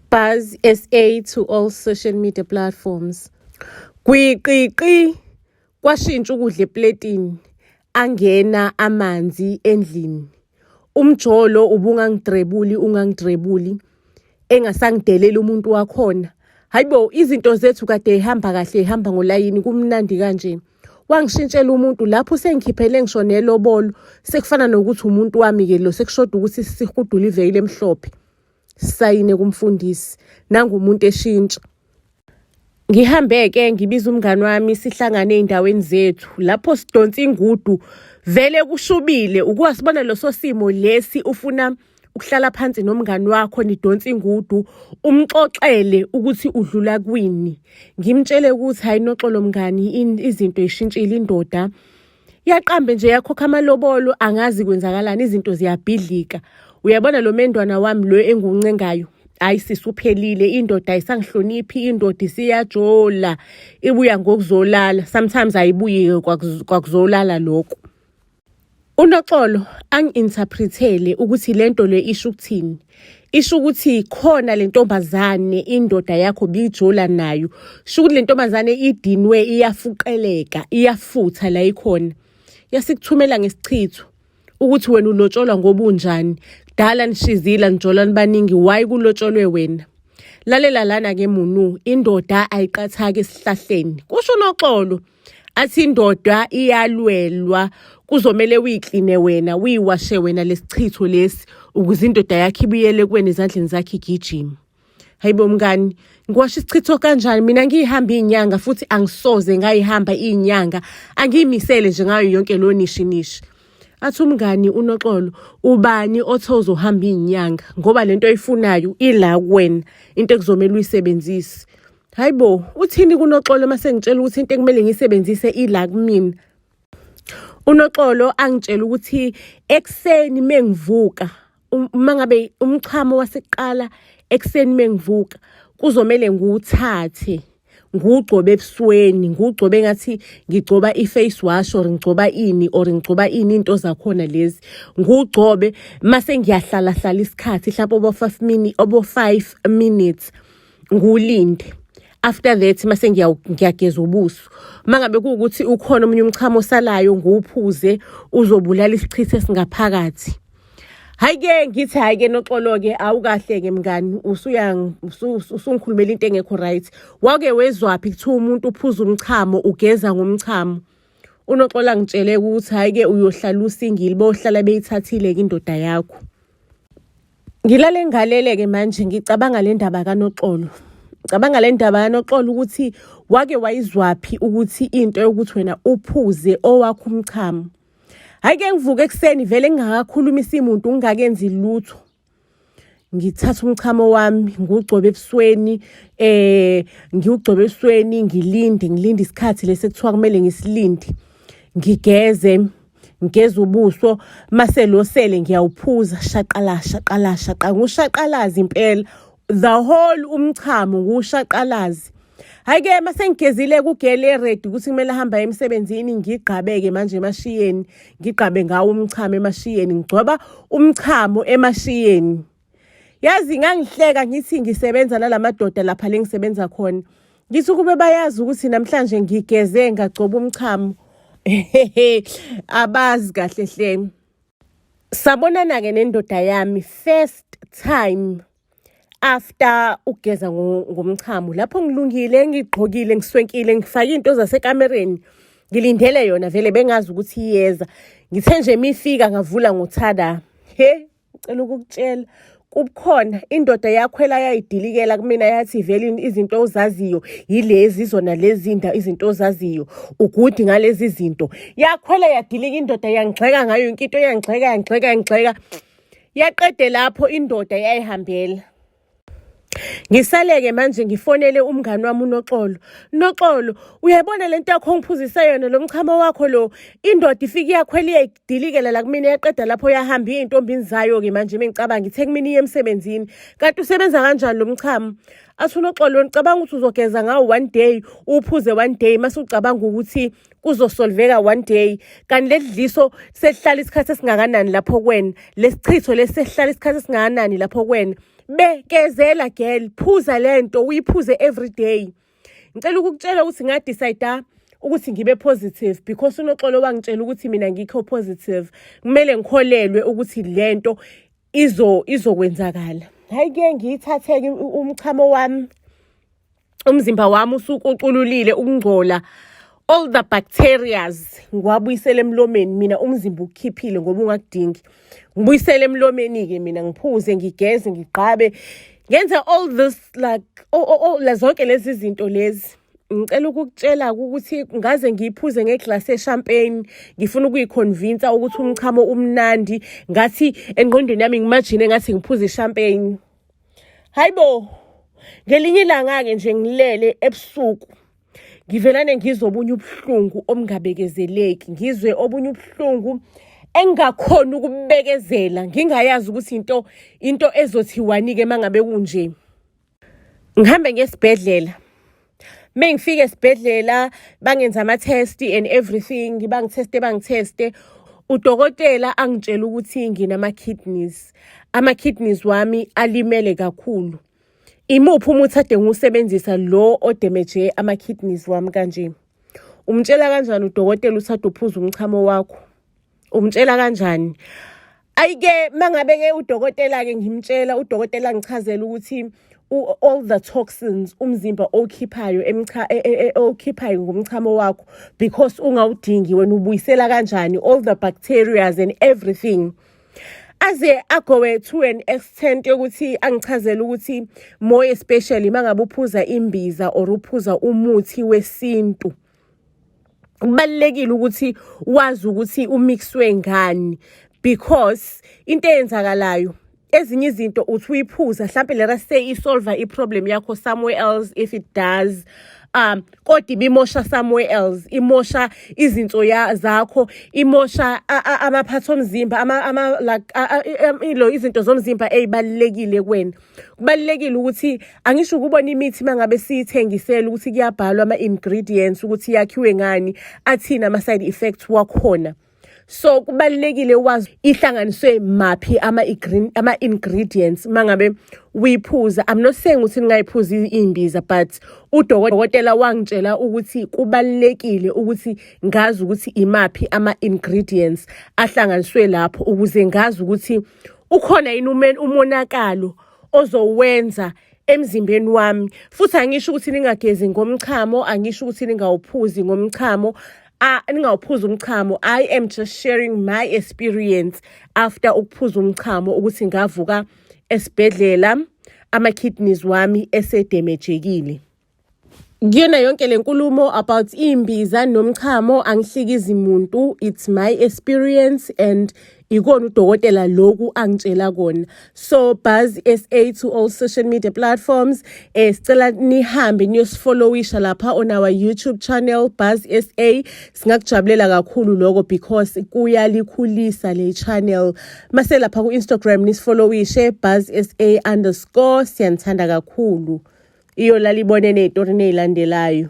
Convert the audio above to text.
Buzz SA to all social media platforms. Gwiqiqi kwashintsha ukudla epletini angena amanzi endlini. Umjolo ubungangidrebuli ungangidrebuli engasangideleli umuntu wakhona. Hayibo izinto zethu kade ihamba kahle ihamba ngolayini kumnandi kanje. Wangishintshela umuntu lapho sengikhiphele ngisho nelobolo sekufana nokuthi umuntu wami ke lo sekushoda ukuthi sihudule iveyili emhlophe. Sisayine kumfundisi nangumuntu eshintsha. Ngihambe-ke ngibiza umngani wami sihlangane ey'ndaweni zethu lapho sidonsa ingudu vele kushubile ukuwa sibona leso simo lesi ufuna ukuhlala phansi nomngani wakho nidonsa ingudu umxoxele ukuthi udlula kwini ngimtshele ukuthi hayi noxolo mngani izinto ishintshile indoda yaqambe nje yakhokha amalobolo angazi kwenzakalani izinto ziyabhidlika uyabona lo mendwana wami lo engiwuncengayo hayi sisi uphelile indoda ayisangihloniphi indoda isiyajola ibuya ngokuzolala sometimes ayibuyi kwakuzolala lokho uNoxolo angi-interprethele ukuthi lento le isho ukuthini isho ukuthi khona le ntombazane indoda yakho bijola nayo sho ukuthi le ntombazane idinwe iyafuqeleka iyafutha la ikhona yasikuthumela ngesichitho ukuthi wena ulotsholwa ngobunjani kudala nishizila nijola nibaningi why kulotsholwe wena lalela lana ke munu indoda ayiqathaki esihlahleni kusho noxolo athi indoda iyalwelwa kuzomele uyikline wena uyiwashe wena lesichitho lesi ukuze indoda yakhe ibuyele kuwena ezandleni zakhe igijima hayibo mngani ngiwasha isichitho kanjani mina ngiyihamba iy'nyanga futhi angisoze ngayihamba iy'nyanga angiyimisele nje ngayo yonke leyo nishi nishi athi umngani unoxolo ubani othe uzohamba iy'nyanga ngoba lento oyifunayo ila kuwena into ekuzomele uyisebenzise Hayi bo, uthini kuNoxolo uma sengitshela ukuthi into ekumele ngiyisebenzise ila kumina? UNoxolo angitshela ukuthi ekuseni mengivuka uma ngabe umchamo waseqala ekuseni mengivuka kuzomele ngiwuthathe ngiwugcobe ebusweni ngiwugcobe ngathi ngigcoba i-face wash or ngigcoba ini or ngigcoba ini into zakhona lezi ngiwugcobe mase ngiyahlala hlala isikhathi mhlawumbe obo 5 minutes obo 5 minutes ngiwulinde after that mase ngiyageza ubuso mangabe kuwukuthi ukhona omunye umchamo osalayo ngiwuphuze uzobulala isichitho esingaphakathi hayi-ke ngithi hhayi-ke noxolo-ke awukahle-ke mngani usungikhulumela into engekho right wake wezwaphi kuthiwa umuntu uphuza umchamo ugeza ngomchamo unoxolo angitshele ukuthi hhayi-ke uyohlala usingile bohlala beyithathile-ke indoda yakho Ngilale ngigalele-ke manje ngicabanga le ndaba kaNoxolo. Ngicabanga le ndaba kaNoxolo ukuthi wake wayizwaphi ukuthi into yokuthi wena uphuze owakho umchamo. Hhayi-ke ngivuke ekuseni vele ngingakakhulumisi muntu ngingakenzi lutho. Ngithatha umchamo wami ngiwugcobe ebusweni eh ngiwugcobe ebusweni ngilinde ngilinde isikhathi lesi ekuthiwa kumele ngisilinde ngigeze ngigeza ubuso mase lo sele ngiyawuphuza shaqala shaqala shaqa ngushaqalazi impela the whole umchamo ngushaqalazi Hayi-ke mase ngigezile kugele ready ukuthi kumele ahambe emsebenzini ngigqabeke manje emashiyeni ngigqabe ngawo umchamo emashiyeni ngigcoba umchamo emashiyeni yazi ngangihleka ngithi ngisebenza nalamadoda lapha lengisebenza khona ngithi ukube bayazi ukuthi namhlanje ngigeze ngagcoba umchamo abazi kahle hle sabonana-ke nendoda yami first time after ukugeza ngomchamo lapho ngilungile ngigqokile ngiswenkile ngifake into zasekamereni ngilindele yona vele bengazi ukuthi iyeza ngithe nje mifika ngavula ngothada he Ngicela ukukutshela kubukhona indoda yakhwela yayidilikela kumina yathi vele izinto ozaziyo yilezi zona lezi nda izinto ozaziyo ugudi ngalezi zinto yakhwela yadilika indoda yangigxeka ngayo yonke into yangigxeka yangigxeka yangigxeka yaqede lapho indoda yayihambela Ngisaleke manje ngifonele umngani wami uNoxolo. Noxolo, uyayibona lento yakho ongiphuzisa yona lo mchamo wakho lo. Indoda ifike iyakhwela iyayidilikela la kumina yaqeda lapho yahamba iye ey'ntombini zayo-ke manje mengicabanga ithe kumina iye emsebenzini. Kanti usebenza kanjani lo mchamo? Athi uNoxolo wena ucabanga ukuthi uzogeza ngawo one day, uwuphuze one day mase ucabanga ukuthi kuzosolveka one day. Kanti leli dliso selihlala isikhathi esingakanani lapho kuwena? Lesichitho lesi sesihlala isikhathi esingakanani lapho kuwena? Bekezela girl, phuza lento, uyiphuze every day. Ngicela ukukutshela ukuthi nga-decide ukuthi ngibe positive because uNoxolo wangitshela ukuthi mina ngikho positive, kumele ngikholelwe ukuthi lento izokwenzakala. Hayi-ke, ngiyithathe-ke umchamo wami, umzimba wami usukucululile ukungcola, all the bacterias, ngiwabuyisele emlomeni mina. Umzimba ukukhiphile ngoba ungakudingi, ngibuyisele emlomeni-ke mina, ngiphuze, ngigeze, ngigqabe, ngenze all this, like oh, zonke lezi zinto lezi. Ngicela ukukutshela ukuthi ngaze ngiyiphuze ngeglasi e-champagne, ngifuna ukuyi-convince ukuthi umchamo umnandi. Ngathi engqondweni yami ngi-imagine ngathi ngiphuza i-champagne. Hayibo, ngelinye ilanga-ke nje ngilele ebusuku, ngivelane ngizwe obunye ubuhlungu obungabekezeleki, ngizwe obunye ubuhlungu engingakhoni ukubekezela, ngingayazi ukuthi into ezothiwani-ke uma ngabe kunje. Ngihambe ngesibhedlela. Mengifika esibhedlela, bangenza ama-test and everything, bangitheste, bangitheste. Udokotela angitshela ukuthi nginama-kidneys, ama-kidneys wami alimele kakhulu. Imuphi umuthi ade ngiwusebenzisa lo o-damage ama-kidneys wami kanje? Umtshela kanjani udokotela uthanda uphuza umchamo wakho? Umtshela kanjani? Ayike, mangabe-ke udokotela-ke ngimtshela, udokotela ngichazela ukuthi all the toxins umzimba owukhiphayo owukhiphayo ngomchamo wakho because ungawudingi wena, ubuyisela kanjani all the bacterias and everything, aze a-go to an extent yokuthi angichazele ukuthi more especially mangabe uphuza imbiza or uphuza umuthi wesintu, kubalulekile ukuthi wazi ukuthi umixwe ngani, because into eyenzakalayo, ezinye izinto uthi uyiphuza, mhlampe let us say i-solve i-problem yakho somewhere else, if it does, kodwa ibimosha somewhere else, imosha izinso ya zakho, imosha amaphathi omzimba, ama like ilo izinto zomzimba ezibalulekile kuwena. Kubalulekile ukuthi, angisho ukubona imithi mangabe siyithengisela, ukuthi kuyabhalwa ama-ingredients ukuthi yakhiwe ngani, athini ama-side effects wakhona. So kubalulekile wazi ihlanganiswe maphi ama-ingredients mangabe uyiphuza. I'm not saying ukuthi ningayiphuzi iy'mbiza, but udokotela wangitshela ukuthi kubalulekile ukuthi ngazi ukuthi imaphi ama-ingredients ahlanganiswe lapho, ukuze ngazi ukuthi ukhona yini umonakalo ozowenza emzimbeni wami. Futhi angisho ukuthi ningagezi ngomchamo, angisho ukuthi ningawuphuzi ngomchamo, ningawuphuzi umchamo. I am just sharing my experience after ukuphuza umchamo, ukuthi ngavuka esibhedlela ama-kidneys wami ese-damage-ekile. Kuyona yonke le nkulumo about iy'mbiza nomchamo, angihlikizi muntu. It's my experience and ikona udokotela loku angitshela kona. So Buzz SA to all social media platforms, sicela nihambe niyosifollowisha lapha on our YouTube channel, Buzz SA. Singakujabulela kakhulu lokho because kuyalikhulisa le channel. Mase lapha ku-Instagram nisifollowishe, Buzz SA_. Siyanithanda kakhulu. Iyolala ibone ney'tori ney'landelayo.